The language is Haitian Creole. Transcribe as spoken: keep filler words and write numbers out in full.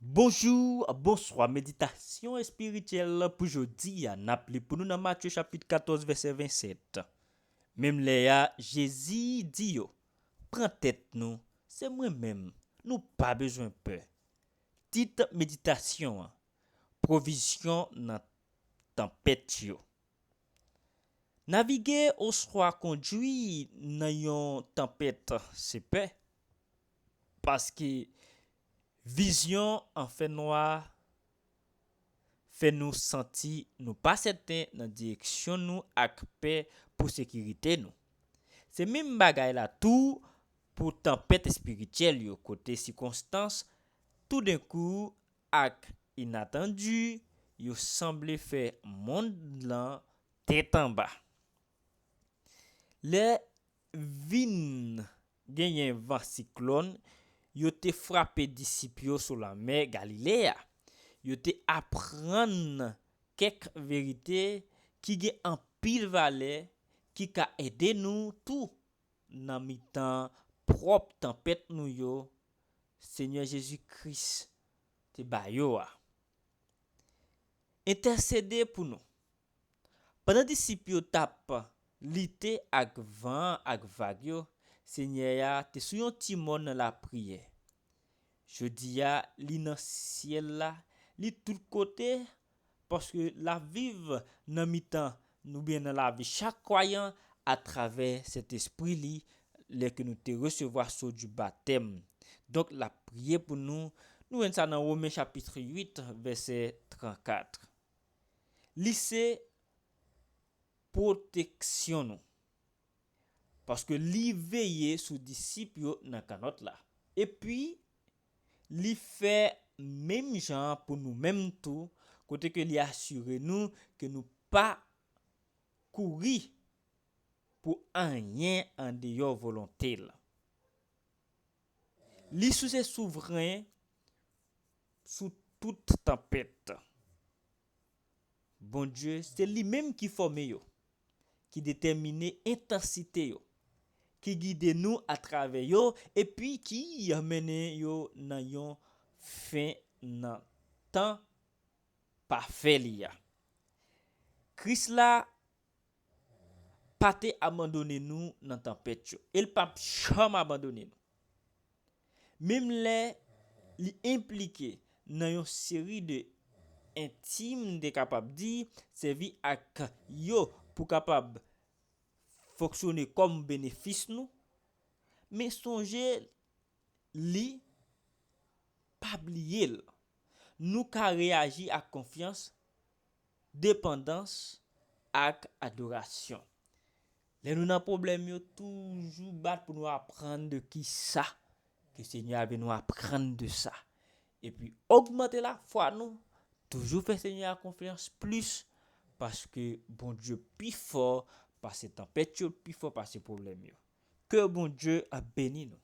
Bonjou, bonswa. Meditasyon espirityèl pou jodi a, n ap li pou nou nan Matye chapit katòz, vèsè vennsèt. Menm lè a, Jezi di yo, "Pran tèt nou, se mwen menm, nou pa bezwen pè." Tit meditasyon an, Pwovizyon nan tanpèt yo. Navige oswa kondui nan yon tanpèt se pè, paske vizyon an fènwa fè nou santi nou pa sèten nan direksyon nou ak pè pou sekirite nou. Se menm bagay la tou pou tanpèt espirityèl yo, kote sikonstans toudenkou ak inatandi yo sanble fè mond lan tèt anba. Lè vin genyen van siklòn, yo te frape disip yo sou lanmè Galile a. Yo te aprann kèk verite ki gen anpil valè ki ka ede nou tou nan mitan pwòp tanpèt nou yo Senyè Jezi Kris te ba yo a. Entèsede pou nou. Pandan disip yo t ap lite ak van an ak vag yo, Senyè a te sou yon ti mòn nan lapriyè. Jodi a, li nan syèl la, li tout kote, paske l ap viv nan mitan nou oubyen nan lavi chak kwayan atravè Sentespri li, lè ke nou te resevwa so di batèm. Donk, l ap priye pou nou. Nou jwenn sa nan Women chapit uit, vèsè trannkat. Li se pwoteksyon nou. Paske li veye sou disip yo nan kannòt la. Epi, li fè menm jan pou nou menm tou, kote ke li asire nou ke nou pa kouri pou anyen andeyò volonte l. Li sou se souvren sou tout tanpèt. Bondye, se li menm ki fòme yo, ki detèmine entansite yo, ki gide nou atravè yo, epi ki mennen yo nan yon fen nan tan pafè li a. Kris la pa te abandone nou nan tanpèt yo, e l p ap janm abandone nou. Menm lè li enplike nan yon seri de entim, m te kapab di, sèvi ak yo pou kapab fonksyone kòm benefis nou, men sonje li, pa bliye l. Nou ka reyaji ak konfyans, depandans ak adorasyon. Lè nou nan pwoblèm yo, toujou bat pou nou aprann de kisa ke Senyè a vle nou aprann de sa. Epi ogmante lafwa nou, toujou fè Senyè a konfyans plis, paske Bondye pi fò pase tanpèt yo, pi fò pase pwoblèm yo. Ke Bondye ap beni nou.